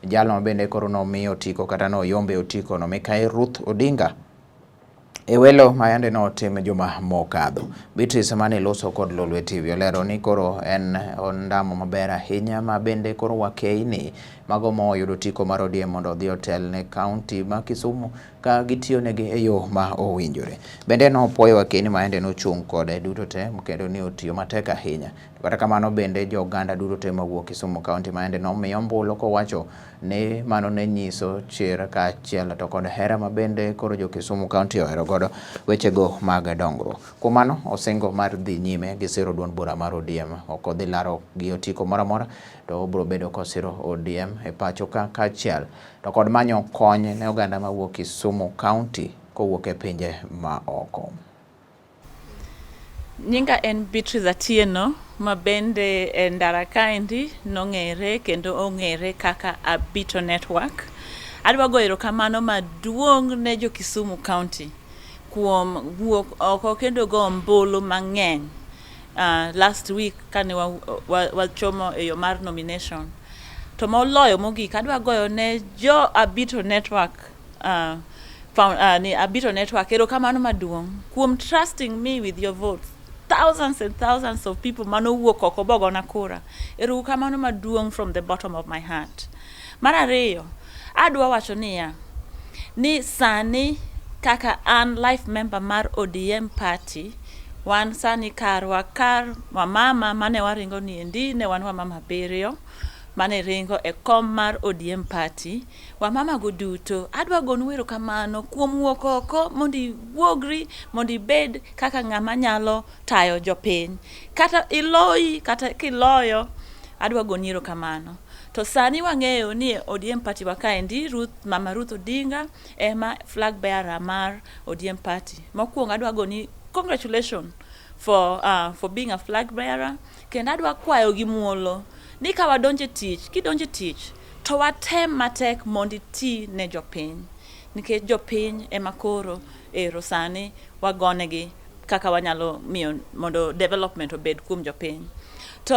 Jalno ma bende koro nomiyo otiko kata noyombe otiko no, Mikai Ruth Odinga, e welo ma yande notim juma mokadho. Beatrice mane loso kod Lolwe TV olero ni koro en ondamo maber ahinya ma bende koro wakeini mago moyudo otiko mar ODM mondo odhi otel ne kaunti ma Kisumu ka gitiyonegi e yo ma owinjore. Bende nopuoyo wakeini ma yande nochung' kode duto te kendo ni otiyo matek ahinya. To kata kamano, bende jo oganda duto te mawuok Kisumu kaunti ma yande nomiyo ombulu, kowacho ni mano ne nyiso chir kaachiel to kod hera ma bende koro jo Kisumu kaunti ohero godo wechego mag dongruok. Kuom mano, osingo mar dhi nyime gi siro duond bura mar ODM. Ok odhi laro gi otiko moro amora, to obiro bedo kosiro ODM e pacho ka kaachiel to kod manyo kony ne oganda mawuok Kisumu kaunti kowuok e pinje ma oko. Nyinga en Beatrice Atieno, ma bende e ndara kaendi nong'ere kendo ong'ere kaka Abito Network. Adwa goyo erokamano maduong' ne jo Kisumu County kuom wuok oko kendo go ombulu mang'eny last week kane wachomo e yo mar nomination. To moloyo mogik, adwa goyo ne jo Abito Network ni Abito Network erokamano maduong' kuom trusting me with your votes. Thousands and thousands of people manowuok oko bogona kura. Erokamano maduong' from the bottom of my heart. Mar ariyo, adwa wacho niya, ni sani kaka an life member mar ODM party, wan sani karwa kar wamama mane waringo niendi ne wan wamama abiriyo mane ringo e kom mar ODM party. Wamama go duto, adwa gonu erokamano kuom wuok oko mondo iwuogri mondo ibed kaka ng'ama nyalo tayo jopiny. Kata iloyi kata kiloyo, adwa goni erokamano. To sani wang'eyo ni ODM party wa kaendi, Ruth, Mama Ruth Odinga ema flag bearer mar ODM party. Mokwongo, adwa goni congratulations for being a flag bearer, kendo adwa kwayo gi muolo ni ka wadonjo e tich, kidonjo e tich to watem matek mondo iti ne jopiny, nikech jopiny ema koro ero sani wagonegi kaka wanyalo miyo mondo development obed kuom jopiny. To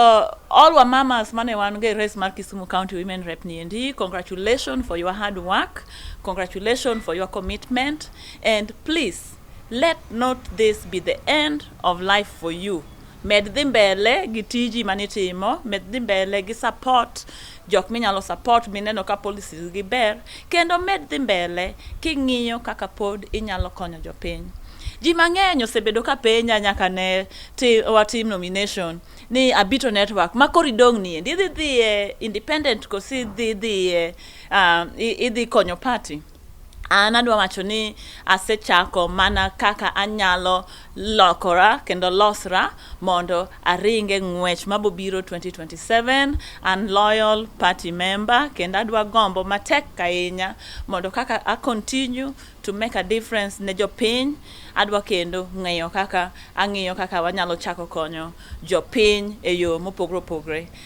all wamamas mane wan go e race mar Kisumu County Women Rep niendi, congratulations for your hard work, congratulations for your commitment, and please let not this be the end of life for you. Med dhi mbele gi tiji manitimo, med dhi mbele gi support jok minyalo support mineno ka policies gi ber, kendo med dhi mbele king'iyo kaka pod inyalo konyo jopiny. Ji mang'eny osebedo ka penja nyaka ne ti, watim nomination ni Abito Network ma koro idong' niendi, idhi dhiye independent kosi idhi dhiye idhi konyo party? An adwa wacho ni asechako mana kaka anyalo lokora kendo losra mondo aringe ng'wech mabobiro 2027. An loyal party member kendo adwa gombo matek ahinya mondo kaka a continue to make a difference ne jopiny. Adwa kendo ng'eyo kaka ang'iyo kaka wanyalo chako konyo jopiny e yo mopogore opogore.